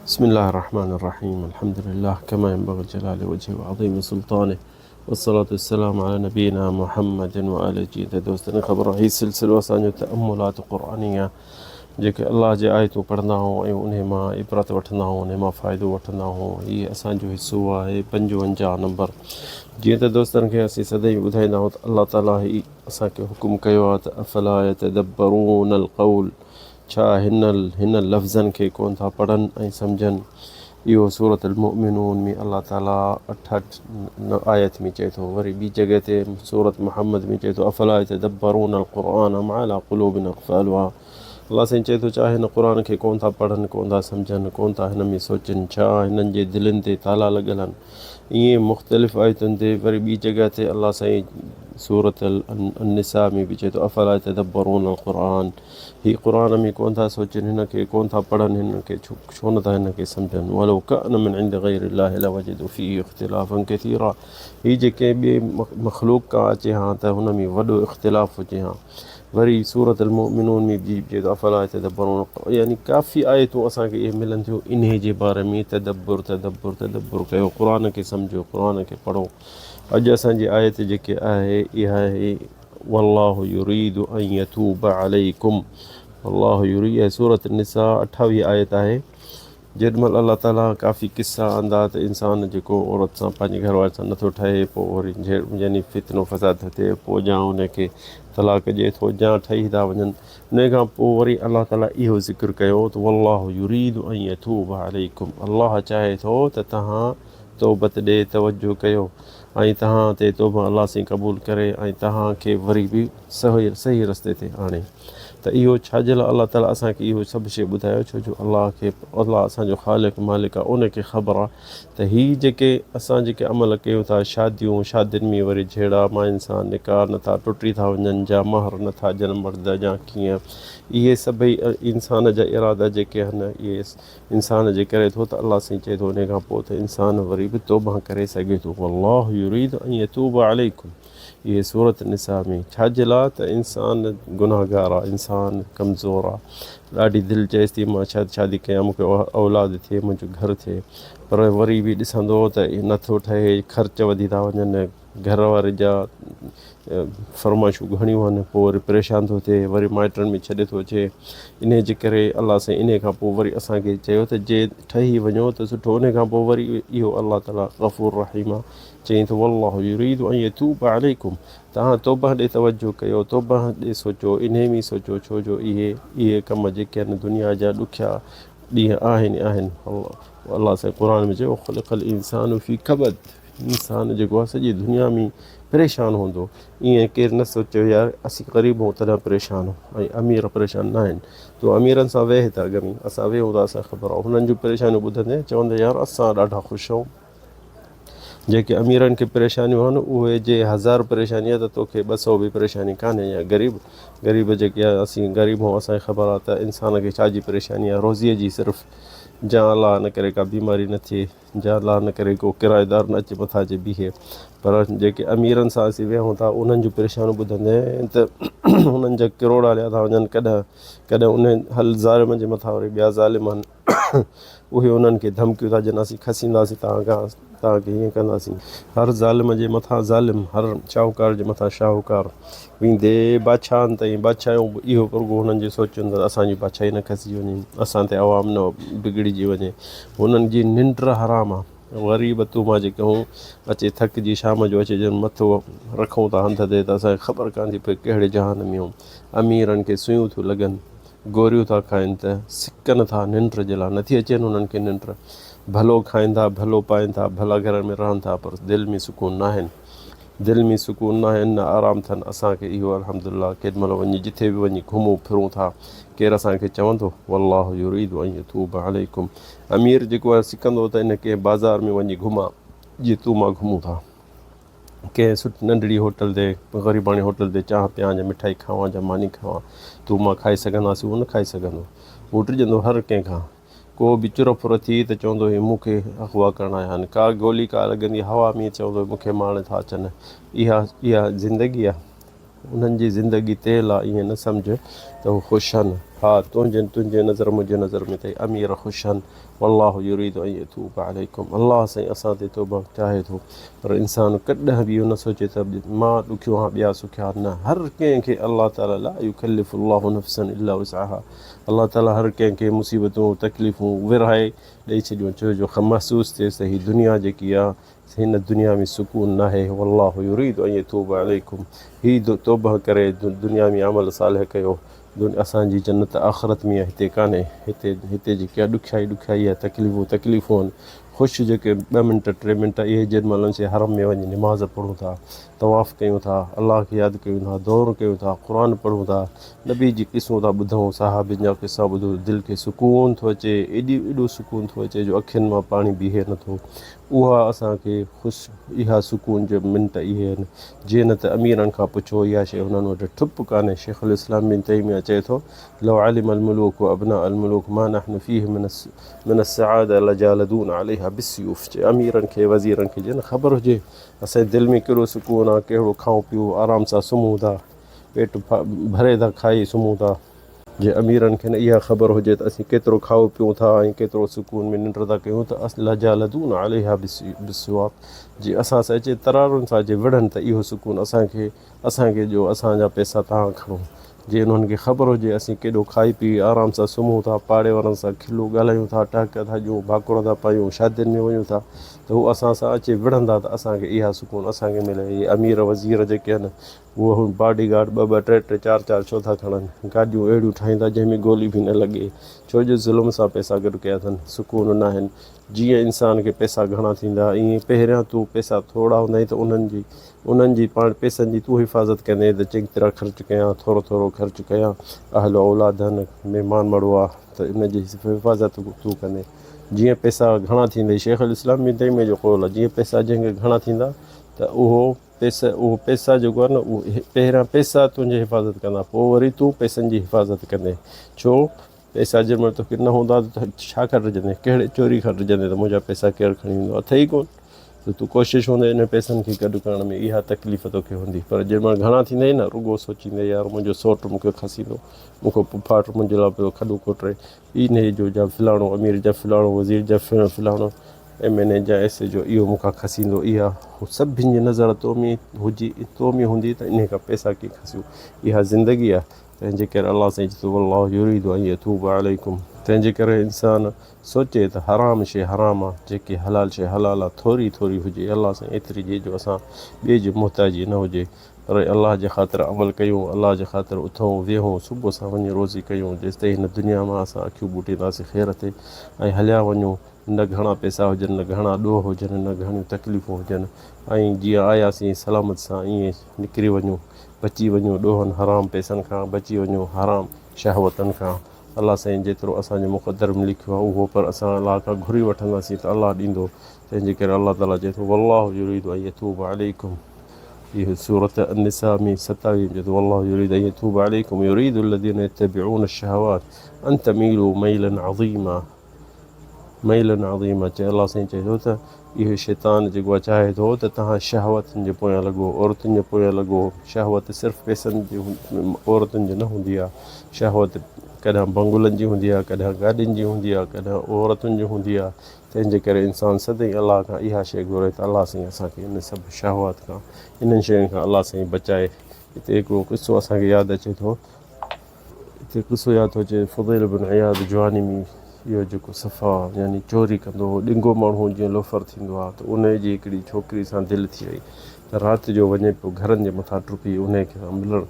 بسم الله الرحمن الرحيم الحمد لله كما ينبغي لجلال وجهه وعظيم سلطانه والصلاة والسلام على نبينا محمد وآله. جيئن ته دوستن کي خبر آهي هي سلسلو اسان جو تأملات قرآنيه جيڪي الله جي آيتون پڙهندا آهيون ۽ انهي مان عبرت وٺندا آهيون انهي مان فائدو وٺندا آهيون هي اسان جو حصو آهي 55 نمبر. جيئن ته دوستن کي اسين سدائين ٻڌائيندا آهيون ته الله تعالي هي اسان کي حڪم ڪيو آهي ته افلا يتدبرون القول ڇا هن هن لفظن کي ڪونه ٿا پڙهن ۽ سمجهن؟ اهو سورة المؤمنون ۾ الله تعالي 68 آيت ۾ چئي ٿو. وري ٻي جڳهه تي سورة محمد ۾ چئي ٿو افلا يتدبرون القرآن ام علي قلوب اقفالها. الله سائين چئي ٿو ڇا هن قرآن کي ڪونه ٿا پڙهن، ڪونه ٿا سمجهن، ڪونه ٿا هن ۾ سوچن، ڇا هنن جي دلين تي تالا لڳل آهن؟ ائين مختلف آيتن تي وري ٻي جڳهه تي الله سائين سورة النساء ۾ به چئي ٿو افلا يتدبرون القرآن هي قرآن ۾ ڪونه ٿا سوچن، هن کي ڪونه ٿا پڙهن، هن کي ڇو نه ٿا هن کي سمجهن. ولو ڪان من عند غير الله لوجدوا فيه اختلافا كثيرا هي جي ڪنهن ٻئي مخلوق کان اچي ها ته هن ۾ وڏو اختلاف هجي ها. وري سورة المؤمنون ۾ به چئي ٿو افلا يتدبرون القرآن يعني ڪافي آيتون اسان کي اهي ملن ٿيون انهي جي باري ۾ تدبر تدبر تدبر ڪيو، قرآن کي سمجهو، قرآن کي پڙهو. اڄ اسان جي آيت جيڪي آهي اها آهي والله يريد ان يتوب عليڪم. والله يريد اها سورة النساء 28 آيت آهي. جيڏي مهل الله تعاليٰ ڪافي قصا آندا ته انسان جيڪو عورت سان پنهنجي گهر واري سان نٿو ٺهي پوء وري جهيڙ يعني فتنو فساد ٿو ٿئي پوء جا ان کي طلاق ڏئي ٿو جا ٺهي ٿا وڃن ان کان پوء وري الله تعاليٰ اهو ذڪر ڪيو ته والله يريد ان يتوب عليڪم الله چاهي ٿو ته توهان توبت ڏي توجه ڪيو ۽ توهان تي توبه الله سائين قبول ڪري ۽ توهان کي وري به صحيح رستي تي آڻي. ته اهو ڇا جي لاء الله تعاليٰ اسان کي اهو سڀ شيء ٻڌايو؟ ڇو جو الله کي الله اسان جو خالق مالڪ آهي ان کي خبر آهي ته هي جيڪي اسان جيڪي عمل ڪيون ٿا شاديون شادين ۾ وري جهيڙا ماين سان نڪاح نٿا ٽٽي ٿا وڃن جا مهر نٿا ڏين مرد جا ڪيئن اهي سڀئي انسان جا ارادا جيڪي آهن اهي انسان جي ڪري ٿو ته الله سائين چئي ٿو انهي کان پوء ته انسان وري به توبه ڪري سگهي ٿو والله يريد ان يتوب عليڪم اهي سورة النساء ۾ ڇا جي لاء ته انسان گناهگار آ انسان ڪمزور آ ڏاڍي دل چئيس ٿي مان شايد شادي ڪيان مون کي اولاد ٿئي منهنجو گهر ٿئي پر وري به ڏسندو ته نٿو ٺهي خرچ وڌي ٿا وڃن گهر واري جا فرمائشون گهڻيون آهن پوء وري پريشان ٿو ٿئي وري مائٽن ۾ ڇڏي ٿو اچي انهي جي ڪري الله سائين انهي کان پوء وري اسان کي چيو ته جي ٺهي وڃو ته سٺو انهي کان پوء وري اهو الله تعالي غفور رحيم آهي چئين ٿو والله يريد ان يتوب عليڪم توهان توبه ڏي توجه ڪيو توبه ڏي سوچو انهي ۾ سوچو ڇو جو اهي اهي ڪم جيڪي آهن دنيا جا ڏکيا ڏينهن آهن آهن الله سائين قرآن ۾ چيو خلق الانسان في ڪبد انسان جيڪو آهي سڄي دنيا ۾ پريشان هوندو ائين ڪير نه سوچيو يار اسين غريب آهيون تڏهن پريشان آهيون ۽ امير پريشان نه آهن تون اميرن سان ويهه ته اڳ ۾ اسان ويهون ته اسان کي خبر آهي هنن جون پريشانيون ٻڌندي چوندي يار اسان ڏاڍا خوش آهيون جيڪي اميرن کي پريشانيون آهن اهي جي هزار پريشاني آهي ته توکي 200 به پريشاني ڪانهي يا غريب غريب جيڪي اسين غريب آهيون اسان کي خبر آهي ته انسان کي ڇا جي پريشاني آهي روزيء جي صرف جا الله نه ڪري ڪا بيماري نه ٿئي جا الله نه ڪري ڪو ڪرائيدار نه اچي مٿان اچي بيهي پر جيڪي اميرن سان اسين ويهون ٿا انهن جون پريشانيون ٻڌندي ته انهن جا ڪروڙ هليا ٿا وڃن ڪڏهن ڪڏهن انهن هل ظالم جي مٿان وري ٻيا ظالم آهن اهي انهن کي ڌمڪيون ٿا ڏين اسين کسينداسين توهان کان توهان کي هيئن ڪنداسين هر ظالم جي مٿان ظالم هر شاهوڪار جي مٿان شاهوڪار ويندي بادشاهن تائين بادشاهيون به اهو پرڳو هنن جي سوچن ته اسان جي بادشاهي نه کسجي وڃي اسان تي عوام نه بگڙجي وڃي هنن جي ننڊ حرام آ غريب تون مان جيڪي هون اچي ٿڪجي شام جو اچي جن مٿو رکون ٿا هنڌ تي ته اسان کي خبر ڪانه ٿي پئي ڪهڙي جهان ۾ هون اميرن کي سيون ٿيون لڳن گوريون ٿا کائن ته سڪن ٿا ننڊ جي لاء نٿي اچين هنن کي ننڊ ڀلو کائن ٿا ڀلو پائن ٿا ڀلا گهرن ۾ رهن ٿا پر دل ۾ سڪون ناهن دل ۾ سڪون ناهي نه آرام ٿن اسان کي اهو الحمدلله ڪيڏي مهل وڃي جٿي به وڃي گهمون ڦرون ٿا ڪير اسان کي چوندو والله يريد ان يتوب عليڪم امير جيڪو آهي سڪندو ته ان ڪنهن بازار ۾ وڃي گهمان جي تون مان گهمون ٿا ڪنهن سٺ ننڍڙي هوٽل تي غريباڻي هوٽل تي چانهه پيان يا مٺائي کاوان يا ماني کاوان تون مان کائي سگهنداسين هو نه کائي سگهندو هو ڊڄندو هر ڪنهن کان ڪو به چر ڦر ٿي ته چوندو هي مون کي اغوا ڪرڻ آيا آهن. ڪا گولي ڪا لڳندي هوا ۾ چوندو هي مون کي مارڻ ٿا اچن. اها اها زندگي آهي. انهن جي زندگي تيل آهي ائين نه سمجهه ته هو خوش آهن. ها تنهنجي تنهنجي نظر منهنجي نظر ۾ ته امير خوش آهن والله يريد ان يتوب عليڪم الله سائين اسان تي توبه چاهي ٿو پر انسان ڪڏهن به اهو نه سوچي ته مان ڏکيو آهيان ٻيا سکيا نه هر ڪنهن کي الله تعالي لا يڪلف الله نفسا الا وسعها الله تعالي هر ڪنهن کي مصيبتون تڪليفون ورهائي ڏئي ڇڏيون ڇو جو محسوس ٿئيس ته هي دنيا جيڪي آهي هن دنيا ۾ سڪون ناهي والله يريد ان يتوب عليڪم هي توبه ڪري دنيا ۾ عمل صالح ڪيو اسان جي جنت آخرت ۾ آهي هتي ڪانهي هتي هتي جيڪي آهي ڏکيائي ڏکيائي آهي تڪليفون تڪليفون آهن خوش جيڪي ٻه منٽ ٽي منٽ اهي جن مهل اسين حرم ۾ وڃي نماز پڙهون ٿا طواف ڪيون ٿا الله کي ياد ڪيون ٿا دعائون ڪيون ٿا قرآن پڙهون ٿا نبي جي قصون ٿا ٻڌون صحابين جا قصا ٻڌون دل کي سڪون ٿو اچي ايڏي ايڏو سڪون ٿو اچي جو اکين مان پاڻي بيهي نٿو اها اسان کي خوش اها سڪون جا منٽ اهي آهن جي نه ته اميرن کان پڇو اها شيء هنن وٽ ٺپ ڪانهي شيخ الاسلام بن تيميه چئي ٿو لو علم الملوڪ وابناء الملوڪ ما نحن فيه من من السعاده لجالدون عليها بالسيوف چي اميرن کي وزيرن کي جي نه خبر هجي اسان جي دل ۾ ڪهڙو سڪون آهي ڪهڙو کائون پيون آرام سان سمهون ٿا پيٽ ڀري ٿا کائي سمهون ٿا. جي اميرن کي نه اها خبر هجي ته اسين ڪيترو کائو پيون ٿا ۽ ڪيترو سڪون ۾ ننڊ ٿا ڪيون ته لجالدون عليها بالسواط جي اسان سان اچي ترارن سان اچي وڙهن ته اهو سڪون اسان کي اسان کي ڏيو اسان جا پئسا توهان کڻو جي انهن کي خبر هجي اسين ڪيڏو کائي پي آرام سان سمهون ٿا پاڙي وارن سان کلون ڳالهايون ٿا ٽهڪ ٿا ڏيون ڀاڪر ٿا پايون شادين ۾ وڃون ٿا ته هو اسان سان اچي وڙهندا ته اسان کي اها سڪون اسان کي ملي اهي امير وزير جيڪي آهن اهي باڊي گارڊ ٻه ٻه ٽي ٽي چار چار ڇو ٿا کڻن؟ گاڏيون اهڙيون ٺاهين ٿا جنهن ۾ گولي به نه لڳي. ڇو جو ظلم سان پئسا گڏ ڪيا اٿن. سڪون ناهن. جيئن انسان کي پئسا گهڻا ٿيندا ائين پهريان تون پئسا ٿورا هوندائين ته انهن جي انهن جي پاڻ پئسن جي تون حفاظت ڪندين ته چڱي طرح خرچ ڪيان ٿورو ٿورو خرچ ڪيان اهل اولاد آهن مهمان مڙو آ ته ان جي حفاظت تون ڪندين جيئن پئسا گهڻا ٿيندئي شيخ الاسلام ابن تيميه جو قول آ جيئن پئسا جنهن کي گهڻا ٿيندا ته اهو پئسا اهو پئسا جيڪو آهي نه اهو پهريان پئسا تنهنجي حفاظت ڪندا پوء وري تون پئسن جي حفاظت ڪندين ڇو پئسا جنهن مهل توکي نه هوندا ته ڇا کان ڊڄندين ڪهڙي چوري کان ڊڄندين ته منهنجا پئسا ڪير کڻي ويندو اٿئي ڪون ته تون ڪوشش هوندي انهن پئسن کي گڏ ڪرڻ ۾ اها تڪليف توکي هوندي پر جنهن مهل گهڻا ٿيندئي نه رڳو سوچيندي يار منهنجو سوٽ مونکي کسيندو مونکو پڦاٽ منهنجي لاء پيو کڏو کوٽي انهي جو جا فلاڻو امير جا فلاڻو وزير جا فلاڻو ايم اين اي جا ايس ايچ او اهو مون کان کسيندو اها سڀني جي نظر تو ۾ هجي تو ۾ هوندي ته انهي کان پئسا ڪيئن کسيون اها زندگي آهي تنهن جي ڪري الله سائين چئي ٿو والله يريد ان يتوب عليڪم تنهن جي ڪري انسان سوچي ته حرام شي حرام آهي جيڪي حلال شي حلال آهي ٿوري ٿوري هجي الله سائين ايتري ڏي جو اسان ٻئي جي محتاجي نه هجي پر الله جي خاطر عمل ڪيون الله جي خاطر اٿون ويهون صبح سان وڃي روزي ڪيون جيستائين هن دنيا مان اسان اکيون ٻوٽينداسين خير تي ۽ هليا وڃون نه گهڻا پئسا هجن، نه گهڻا ڏوهه هجن، نه گهڻيون تڪليفون هجن ۽ جيئن آياسين سلامت سان ائين نڪري وڃون، بچي وڃون ڏوهن حرام پئسن کان، بچي وڃون حرام شهوتن کان. الله سائين جيترو اسان جي مقدر ۾ لکيو آهي اهو پر اسان الله کان گهري وٺنداسين ته الله ڏيندو، تنهن جي ڪري الله تعاليٰ چئي ٿو والله يريد ان يتوب عليڪم اهو سورة النساء ۾ 27 ۾ چئي ٿو والله يريد ان يتوب عليڪم يريد الذين يتبعون الشهوات ان تميلوا ميلا عظيما ميلا عظيما چي الله سائين چئي ٿو ته اهو شيطان جيڪو آهي چاهي ٿو ته توهان شهوتن جي پويان لڳو عورتن جي پويان لڳو شهوت صرف پئسن جي عورتن جي نه هوندي آهي شهوت ڪڏهن بنگلن جي هوندي آهي ڪڏهن گاڏين جي هوندي آهي ڪڏهن عورتن جي هوندي آهي تنهن جي ڪري انسان سدائين الله کان اها شيء گهري ته الله سائين اسان کي ان سڀ شهوات کان انهن شين کان الله سائين بچائي هتي هڪڙو قصو اسان کي ياد اچي ٿو هتي قصو ياد ٿو اچي فضيل بن عياض جواني ۾ اهو جيڪو صفا يعني چوري ڪندو هو ڏنگو ماڻهو جيئن لوفر ٿيندو آهي ته ان جي هڪڙي ڇوڪري سان دل ٿي وئي ته رات جو وڃي پيو گهرن جي مٿان ٽپي ان کي سان ملڻ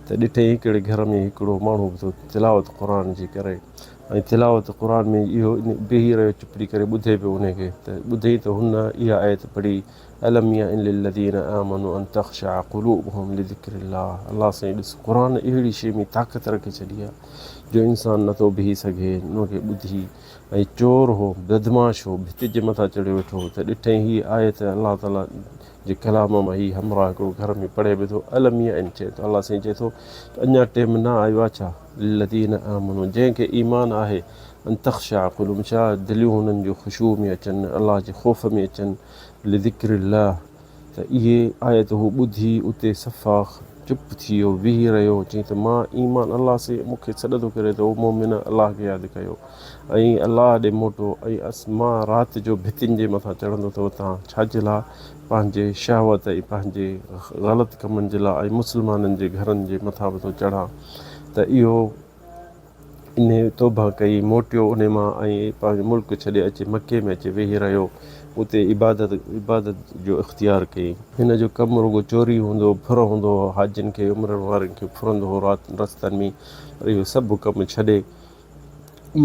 ته ڏٺئي هڪڙي گهر ۾ هڪڙو ماڻهو به ٿو تلاوت قرآن جي ڪري ۽ تلاوت قرآن ۾ اهو بيهي رهيو چپڙي ڪري ٻڌي پيو ان کي ته ٻڌي ته هن اها آيت پڙهي الم يئن للذين آمنوا ان تخشع قلوبهم لذڪر الله الله سائين ڏس قرآن اهڙي شيء ۾ طاقت رکي ڇڏي آهي جو انسان نٿو بيهي سگهي ان کي ٻڌي ۽ چور هو بدمعاش هو ڀت جي مٿان چڙهيو ويٺو هو ته ڏٺائين هي آيت الله تعالي جي ڪلام مان هي همراهه هڪڙو گهر ۾ پڙهي به ٿو الم يئن چئي ٿو الله سائين چئي ٿو ته اڃا ٽيم نه آيو آهي ڇا للذين آمنوا جنهن کي ايمان آهي ان تخشع قلوبهم ڇا دليون هنن جون خشوع ۾ اچن الله جي خوف ۾ اچن لذڪر الله ته اهي آيت هو ٻڌي اتي صفا چپ ٿي ويو، ويهي رهيو، چيائين ته مان ايمان الله سين مون کي سڏ ٿو ڪري ته او مؤمن الله کي ياد ڪيو ۽ الله ڏي موٽو ۽ مان رات جو ڀتين جي مٿان چڙهندو ٿو وتان ڇا جي لاء پنهنجي شهوت ۽ پنهنجي غلط ڪمن جي لاء ۽ مسلمانن جي گهرن جي مٿان به ٿو چڙهان ته اهو انهيء توبهه ڪئي، موٽيو انهي مان ۽ پنهنجو ملڪ ڇڏي اچي مڪي ۾ اچي ويهي رهيو. اتي عبادت عبادت جو اختيار ڪيائين. هن جو ڪم رڳو چوري هوندو هو، ڦر هوندو هو، حاجين کي، عمرن وارن کي ڦرندو هو رات رستن ۾، پر اهو سڀ ڪم ڇڏي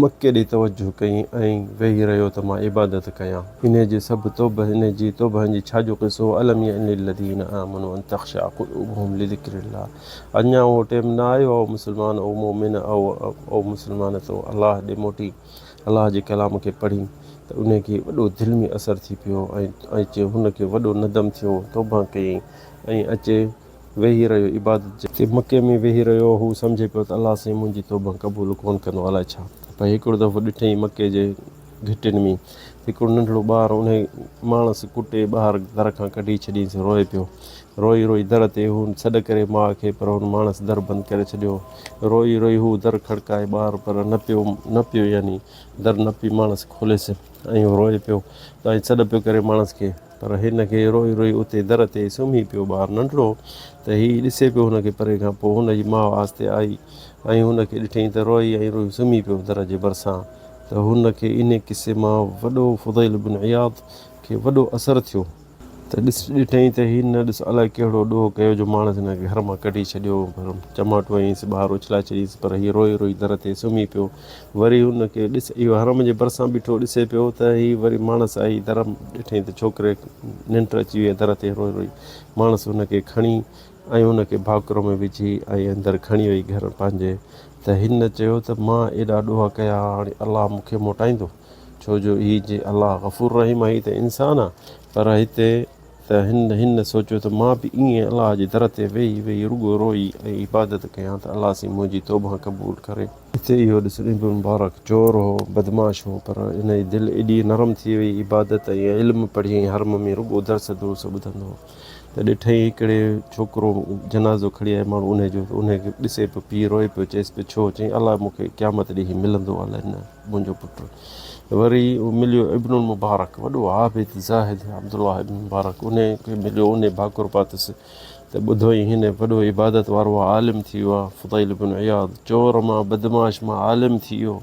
مڪي ڏي توجهه ڪيائين ۽ ويهي رهيو ته مان عبادت ڪيان. انهيء جي سڀ توبه انهيء جي توبهن جي ڇا جو قصو هو، الم يئن للذين آمنوا ان تخشع قلوبهم لذڪر الله اڃا اهو ٽيم نه آيو او مسلمان او مؤمن او او مسلمان تون الله ڏي موٽي الله جي ڪلام کي پڙهين ته انهي کي وڏو دل ۾ اثر ٿي پيو ۽ اچي هن کي وڏو ندم ٿيو توبه ڪيائين ۽ اچي ويهي رهيو عبادت جي تي مڪي ۾ ويهي رهيو هو سمجهي پيو ته الله سائين منهنجي توبه قبول ڪونه ڪندو الائي ڇا پر هڪڙو دفعو ڏٺئين مڪي جي گهٽين ۾ هڪڙو ننڍڙو ٻار انهي ماڻس ڪٽي ٻاهر در کان ڪڍي ڇڏينس روئي پيو. روئي روئي در تي هو سڏ ڪري ماء کي پر هن ماڻس در بند ڪري ڇڏيو. روئي روئي هو در کڙڪائي ٻار پر نه پيو نه پيو يعني در نه پئي ماڻس کوليس ۽ هو روئي پيو ۽ سڏ پيو ڪري ماڻس کي پر هن کي روئي روئي اتي در تي سمهي پيو ٻار ننڍڙو ته هي ڏسي پيو هن کي پري کان پوء هن جي ماء آهستي آئي ۽ هن کي ڏٺائين ته روئي ۽ روئي سمهي پيو در جي ڀرسان ته هن کي انهي قصي مان وڏو فضيل بن عياض کي وڏو اثر ٿيو. ته ڏس ڏٺائين ته هن ڏس الائي ڪهڙو ڏوهه ڪيو جو ماڻس هن کي گهر مان ڪڍي ڇڏيو پر چماٽو هنيس ٻاهر اڇلائي ڇڏيس پر هي روئي روئي در تي سمهي پيو. وري هن کي ڏس اهو حرم جي ڀرسان بيٺو ڏسي پيو ته هي وري ماڻس آئي در ڏٺائين ته ڇوڪري ننڊ اچي وئي در تي روئي روئي ماڻس هن کي کڻي ۽ هن کي ڀاڪر ۾ وجهي ۽ اندر کڻي وئي گهر پنهنجي ته هن چيو ته مان ايڏا ڏوهه ڪيا هاڻي الله مون کي موٽائيندو ڇو جو هي جي الله غفور رحيم آهي ته انسان آ پر هتي ته هن هن سوچيو ته مان به ائين الله جي در تي ويهي ويهي رڳو روئي ۽ عبادت ڪيان ته الله سائين منهنجي توبه قبول ڪري. هتي اهو ڏس ابن مبارڪ چور هو بدمعاش هو پر هن جي دل ايڏي نرم ٿي وئي عبادت ۽ علم پڙهي ۽ حرم ۾ رڳو درس دروس ٻڌندو هو ته ڏٺائين هڪڙي ڇوڪرو جنازو کڻي آيو ماڻهو انهي جو ته انهي کي ڏسي پيو پيء روئي پيو چيس پيو ڇو چيائين الله مون کي قيامت ڏينهن ملندو الائي نه منهنجو پٽ وري مليو ابن المبارڪ وڏو عابد زاهد عبدالله ابن مبارڪ انهي کي مليو انهي ڀاڪر پاتس ته ٻڌوئين هن وڏو عبادت وارو عالم ٿي ويو آهي فضيل بن عياض چور مان بدمعاش مان عالم ٿي ويو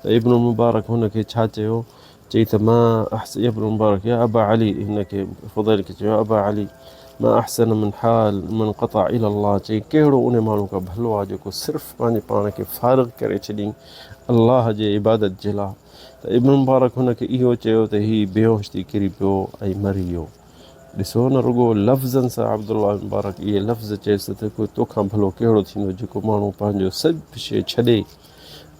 ته ابن المبارڪ هن کي ڇا چيو چئي ته ما احسن يا ابن المبارڪ يا ابا علي هن کي فضيل کي چيو يا ابا علي ما احسن من حال من قطع الى الله چئي ڪهڙو ان ماڻهو کان ڀلو آهي جيڪو صرف پنهنجي پاڻ کي فارغ ڪري ڇڏي الله جي عبادت جي لاء ته ابن المبارڪ هن کي اهو چيو ته هي بيهوش ٿي ڪري پيو ۽ مري ويو ڏسو نه رڳو لفظن سان عبدالله مبارڪ اهي لفظ چيس ته ڪو توکان ڀلو ڪهڙو ٿيندو جيڪو ماڻهو پنهنجو سڀ شيء ڇڏي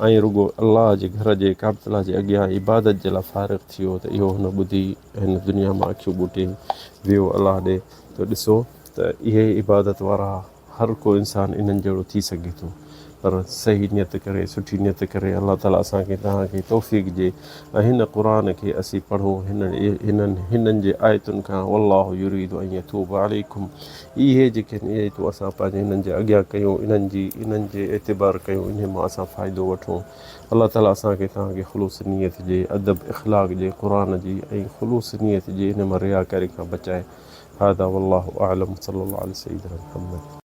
۽ رڳو الله جي گهر جي ڪعبة الله جي اڳيان عبادت جي لاء فارغ ٿيو ته اهو هن ٻڌي هن دنيا مان اکيون ٻوٽي ويو الله ڏي ته ڏسو ته اهي عبادت وارا هر ڪو انسان انهن جهڙو ٿي سگهي ٿو پر صحيح نيت ڪري سٺي نيت ڪري الله تعالي اسان کي توهان کي توفيق ڏي ۽ هن قرآن کي اسين پڙهون هنن هنن هنن جي آيتن کان والله يريد ان يتوب عليڪم اهي جيڪي آهن اهي آيتون اسان پنهنجي هنن جي اڳيان ڪيون انهن جي انهن جي اعتبار ڪيون انهي مان اسان فائدو وٺون الله تعالي اسان کي توهان کي خلوص نيت جي ادب اخلاق جي قرآن جي ۽ خلوص نيت جي انهي مان رياڪاري کان بچائي هذا والله اعلم صلي الله علي سيدنا محمد.